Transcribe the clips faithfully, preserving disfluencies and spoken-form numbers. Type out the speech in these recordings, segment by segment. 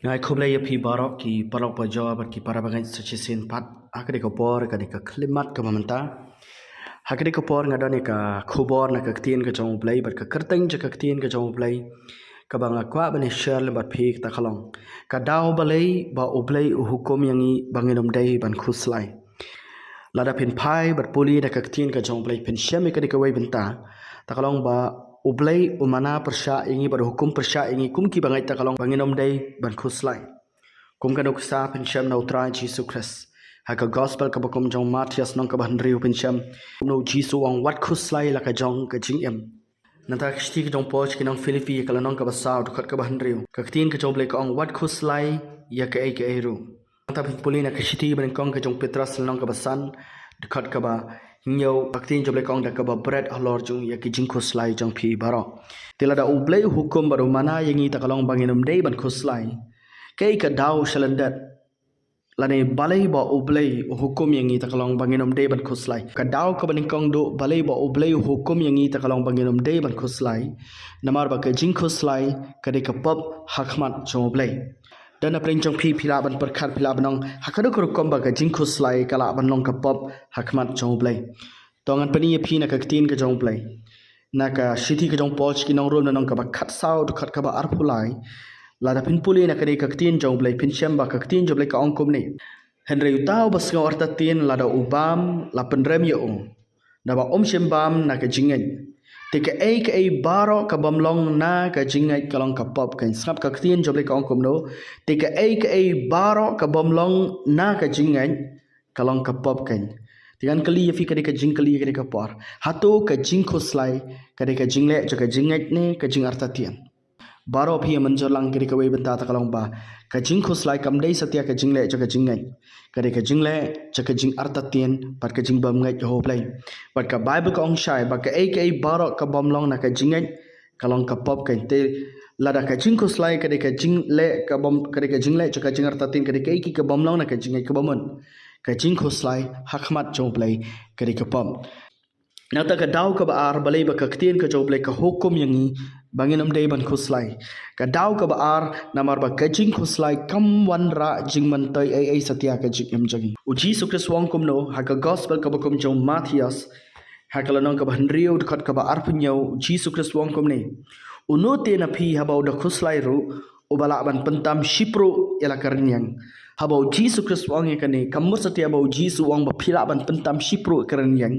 Nga ai khublei ïa phi baroh ki paralok bajor bad ki para bangeit sa shisien pat. Ha kane ka por, kane ka khyllipmat kaba mynta, ha kane ka por nga don ïa ka khubor na ka ktien ka jong U Blei bad ka kyrteng jong ka ktien ka jong U Blei kaba nga kwah ban ïa share lem bad phi kata ka long: Ka daw balei ba U Blei u hukum ïa ngi ba ngin ym dei ban khuslai. Lada phin phai bad pule na ka ktien ka jong U Blei, phin shem ïa kane kawei bynta, kata ka long ba U Blei u mana pyrshah ïa ngi bad u hukum pyrshah ïa ngi kum ki bangeit, kata ka long ba ngin ym dei ban khuslai. Kum ka nuksa phin shem na U Trai Jisu Khrist. Ha ka Gospel kaba kum jong u Mathaios lynnong kaba hynriew phin shem kumno U Jisu u ong: Wat khuslai la ka jong ka jingim. Nangta ka shithi ka jong u Paul sha ki nong Philippi, ka lynnong kaba saw, dkhot kaba hynriew, ka ktien ka jong U Blei ka ong: Wat khuslai ïa kaei kaei ruh. Nangta phin pule na ka shithi banyngkong ka jong u Petros, lynnong kaba san, dkhot kaba hynñiew, ka ktien jong U Blei ka ong da kaba bret halor jong ïa ki jingkhuslai jong phi baroh. Te lada U Blei u hukum bad u mana ïa ngi, kata ka long ba ngin ym dei ban khuslai, kaei ka daw shalyndet? Lane balei ba U Blei u hukum ïa ngi, kata ka long ba ngin ym dei ban khuslai? Ka daw kaba nyngkong duh, balei ba U Blei u hukum ïa ngi, kata ka long ba ngin ym dei ban khuslai? Namar ba ka jingkhuslai ka dei ka pop ha khmat jong U Blei. Don na pdeng jong phi, phi lah ban pyrkhat, phi lah ban ong, ha kano ka rukom ba ka jingkhuslai ka lah ban long ka pop ha khmat jong U Blei? To ngan pyni ïa phi na ka ktien ka jong U Blei. Na ka shithi ka jong u Paul sha ki nong Rom, lynnong kaba khatsaw, dkhot kaba arphew lai. Lada phin pule na kane ka ktien jong U Blei, phin shem ba ka ktien jong U Blei ka ong kumne: Hynrei uta uba sngew artatien, lada u bam, la pynrem ïa u, naba um shym bam na ka jingngeit. Te kaei kaei baroh ka bym long na ka jingngeit ka long ka pop keiñ. Sngap, ka ktien jong U Blei ka ong kumno: Te kaei kaei baroh ka bym long na ka jingngeit ka long ka pop keiñ. Te ngan kylli ïa phi, ka dei ka jingkylli, ka dei ka por: Hato ka jingkhuslai ka dei ka jingleh jong ka jingngeit ne ka jingartatien? Baroh phi ïa mynjur lang, ka dei kawei bynta, kata ka long ba ka jingkhuslai kam dei satia ka jingleh jong ka jingngeit. Ka dei ka jingleh jong ka jingartatien bad ka jingbymngeit ha U Blei. Bad ka Baibl ka ong shai ba kaei kaei baroh ka bym long na ka jingngeit ka long ka pop keiñ. Te lada ka jingkhuslai ka dei ka jingleh, ka bym, ka dei ka jingleh jong ka jingartatien, ka dei kaei kaei ka bym long na ka jingngeit, kaba mut ka jingkhuslai ha khmat jong U Blei ka dei ka pop. Nangta ka daw kaba ar, balei ba ka ktien ka jong U Blei ka hukum ïa ngi ba ngin ym dei ban khuslai? Ka daw kaba ar, namar ba ka jingkhuslai kam wanrah jingmyntoi ei ei satia ka jingim jong ngi. U Jisu Khrist u ong kumno ha ka Gospel kaba kum jong u Mathaios, ha ka lynnong kaba hynriew, dkhot kaba arphew hynñiew, u Jisu Khrist u ong kumne: Uno te na phi haba u da khuslai ruh, uba lah ban pyntam shipruh ïa la ka rynïeng? Haba u Jisu Khrist u ong ïa kane, kam mut satia ba u Jisu u ong ba phi lah ban pyntam shipruh ïa ka rynïeng.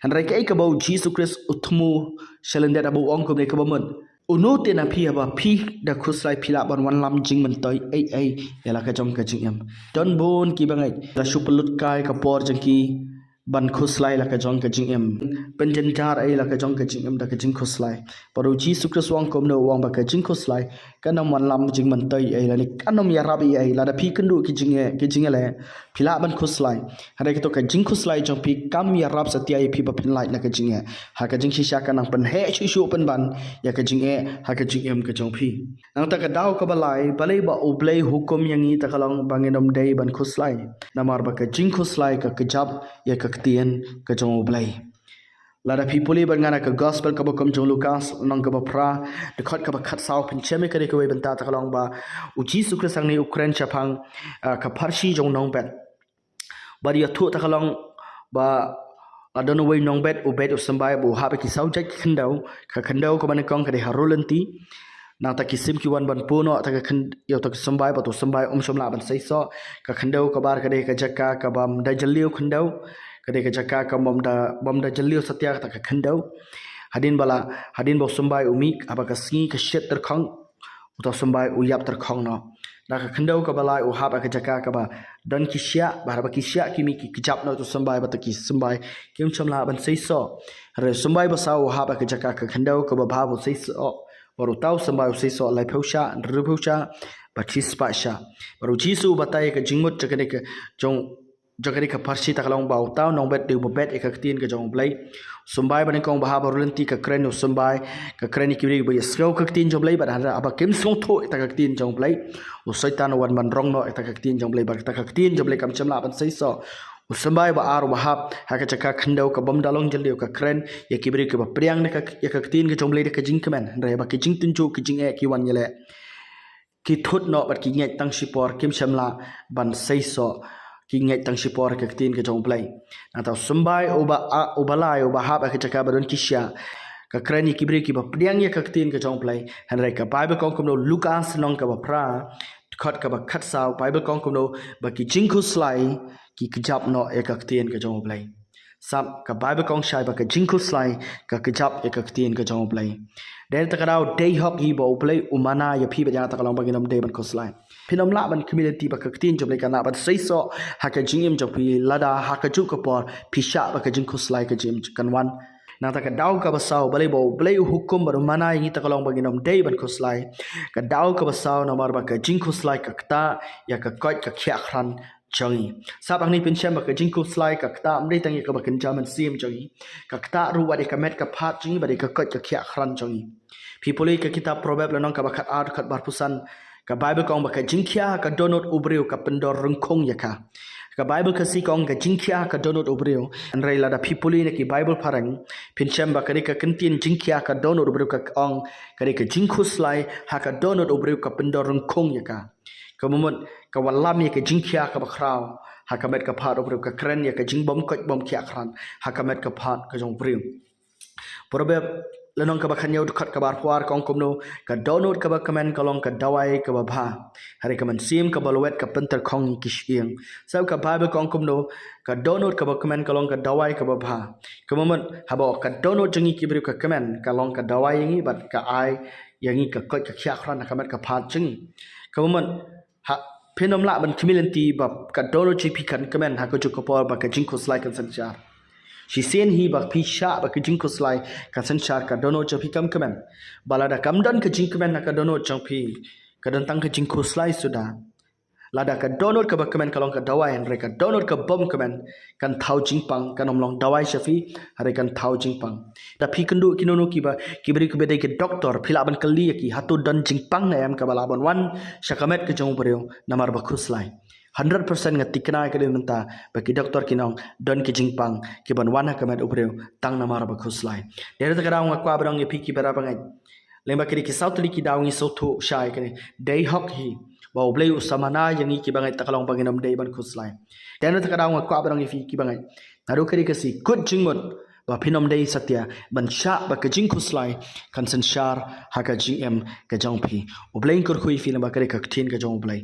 Hynrei kaei kaba u Jisu Khrist u thmu shalyndet haba u ong kumne, kaba mut: Uno te na phi haba phi da khuslai, phi lah ban wanlam jingmyntoi ei ei ïa la ka jong ka jingim? Don bun ki bangeit la shu pynlut kai ka por jong ki ban khuslai la ka jong ka jingim, pynjynjar ei la ka jong ka jingim da ka jingkhuslai. Bad u Jisu Khrist u ong kumno? U ong ba ka jingkhuslai kan ym wanlam jingmyntoi ei, lane kan ym ïarap ei ei. Lada phi kynduh ki jingeh, ki jingeh leh, phi lah ban khuslai, hynrei kato ka jingkhuslai jong phi kam ïarap satia ïa phi ba phin lait na ka jingeh. Ha ka jingshisha ka nang pynheh shuh shuh pynban ïa ka jingeh ha ka jingim ka jong phi. Nangta ka daw kaba lai, balei ba U Blei u hukum ïa ngi, kata ka long ba ngin ym dei ban khuslai? Namar ba ka jingkhuslai ka kjap ïa ka ktien ka jong U Blei. Lada phi pule bad nga na ka Gospel kaba kum jong u Lukas, lynnong kaba phra, dkhot kaba khatsaw, phin shem ïa ka dei kawei bynta, kata ka long ba u Jisu Khrist hangne u kren shaphang, ah, ka pharshi jong u nongbet. Bad ïathuh, kata ka long ba la don uwei u nongbet, u beit, u symbai, bad u hap ïa ki saw jait ki khyndew. Ka khyndew kaba nyngkong ka dei ha rud lynti. Nangta ki sim ki wan ban pynnoh ïa kata ka khyn-, ïa kata ka symbai, bad uta u symbai um shym lah ban seisoh. Ka khyndew kaba ar ka dei ka jaka ka bym da jylliew khyndew. Ka dei ka jaka ka bym da, bym da jylliew satia kata ka khyndew. Hadien ba la, hadien ba u symbai u mih, haba ka sngi ka shit tyrkhong, uta u symbai u ïap tyrkhong noh. Da ka khyndew kaba lai u hap ha ka jaka kaba don ki shiah, bad haba ki shiah ki mih ki kjap noh ïa uta u symbai, bad uta ki symbai kim shym lah ban seisoh. Hynrei u symbai ba saw u hap ha ka jaka, ka khyndew kaba bha, u seisoh. Bad uta u symbai u seisoh laiphew shah, hynriewphew shah, bad shispah shah. Bad u Jisu u batai ïa ka jingmut jong kane ka, jong jong kane ka pharshi, kata ka long ba uta u nongbet u dei uba bet ïa ka ktien ka jong U Blei. U symbai ba nyngkong ba hap ha rud lynti ka kren ïa u symbai, ka kren ïa ki briew ba ïa sngew ka ktien jong U Blei, bad haba kim sngewthuh ïa kata ka ktien jong U Blei, u Soitan u wan ban rong noh ïa kata ka ktien jong U Blei, bad kata ka ktien jong U Blei kam shym lah ban seisoh. U symbai ba ar uba hap ha ka jaka khyndew ka bym da long jylliew ka kren ïa ki briew kiba pdiang ïa ka, ïa ka ktien ka jong U Blei da ka jingkmen, hynrei haba ki jingtynjuh, ki jingeh ki wan ïaleh, ki thut noh bad ki ngeit tang shipor, kim shym lah ban seisoh, ki ngeit tang shipor ka ktien ka jong U Blei. Nangta u symbai uba, a, uba lai uba hap ha ka jaka ba don ki shiah, ka kren ïa ki briew kiba pdiang ïa ka ktien ka jong U Blei. Hynrei ka Baibl ka ong kumno, Lukas lynnong kaba phra, dkhot kaba khatsaw, Baibl ka ong kumno, ba ki jingkhuslai ki kjap noh ïa ka ktien ka jong U Blei. Sap, ka Baibl ka ong shai ba ka jingkhuslai ka kjap ïa ka ktien ka jong U Blei. Dei na kata ka daw, dei hok hi ba U Blei u mana ïa phi bad ïa nga kata ka long ba ngin ym dei ban khuslai. Phin ym lah ban khmih lynti ba ka ktien jong U Blei kan lah ban seisoh ha ka jingim jong phi, lada ha kajuh ka por phi shah ba ka jingkhuslai ka jingim kan wan. Nangta ka daw kaba saw, balei ba U Blei u hukum bad u mana ïa ngi, kata ka long ba ngin ym dei ban khuslai. Ka daw kaba saw, namar ba ka jingkhuslai ka ktah ïa ka koit ka khiah krat jong ngi. Sap, hangne phin shem ba ka jingkhuslai ka ktah ym dei tang ïa kaba kynja mynsiem jong ngi, ka ktah ruh wat ïa ka met ka phad jong ngi bad ïa ka koit ka khiah krat jong ngi. Phi pule ka kitab Proverb lynnong kaba khatar, dkhot ba arphew san, ka Baibl ka ong ba ka jingkhia ha ka dohnud u briew ka pyndor ryngkhung ïa ka. Ka Baibl Khasi ka ong ka jingkhia ha ka dohnud u briew. Hynrei lada phi pule na ki Baibl phareng, phin shem ba ka dei ka kyntien jingkhia ha ka dohnud u briew ka ong ka dei ka jingkhuslai ha ka dohnud u briew ka pyndor ryngkhung ïa ka. Kaba mut, ka wallam ïa ka jingkhia kaba khraw ha ka met ka phad u briew, ka kren ïa ka jingbym koit bym khiah krat ha ka met ka phad ka jong u briew. Proverb lynnong kaba khathynñiew, dkhot kaba arphew ar ka ong kumno, ka dohnud kaba kmen ka long ka dawai kaba bha, hynrei ka mynsiem kaba lwet ka pyntyrkhong ïa ki shyieng. Sap, ka Baibl ka ong kumno, ka dohnud kaba kmen ka long ka dawai kaba bha. Kaba mut, haba ka dohnud jong ngi ki briew ka kmen, ka long ka dawai ïa ngi bad ka ai ïa ngi ka koit ka khiah krat ha ka met ka phad jong ngi. Kaba mut, ha, phin ym lah ban khmih lynti ba ka dohnud jong phi kan kmen ha kajuh ka por ba ka jingkhuslai kan synshar. Shisien hi ba phi shah ba ka jingkhuslai kan synshar, ka dohnud jong phi kam kmen. Ba lada kam don ka jingkmen ha ka dohnud jong phi, ka don tang ka jingkhuslai suda. Lada ka dohnud kaba kmen ka long ka dawai, hynrei ka dohnud kabym kmen kan thaw jingpang, kan ym long dawai sha phi, hynrei kan thaw jingpang. Da phi kynduh kino kino kiba, ki briew kiba dei ki doktor, phi lah ban kylli ïa ki, hato don jingpang ne em kaba lah ban wan sha ka met ka jong u briew namar ba khuslai. Hundred percent nga thikna ïa ka dei mynta ba ki doktor kin ong don ki jingpang kiban wan ha ka met u briew tang namar ba khuslai. Dei na kata ka daw nga kwah ban ong ïa phi ki para bangeit, lyngba kine ki saw tylli ki daw ngi sngewthuh shai kane, dei hok hi ba U Blei u sa mana ïa ngi ki bangeit, kata ka long ba ngin ym dei ban khuslai. Dei na kata ka daw nga kwah ban ong ïa phi ki bangeit, naduh kane ka sngi kut jingmut ba phin ym dei satia ban shah ba ka jingkhuslai kan synshar ha ka jingim ka jong phi. U Blei un kyrkhu ïa phi lyngba kane ka ktien ka jong U Blei.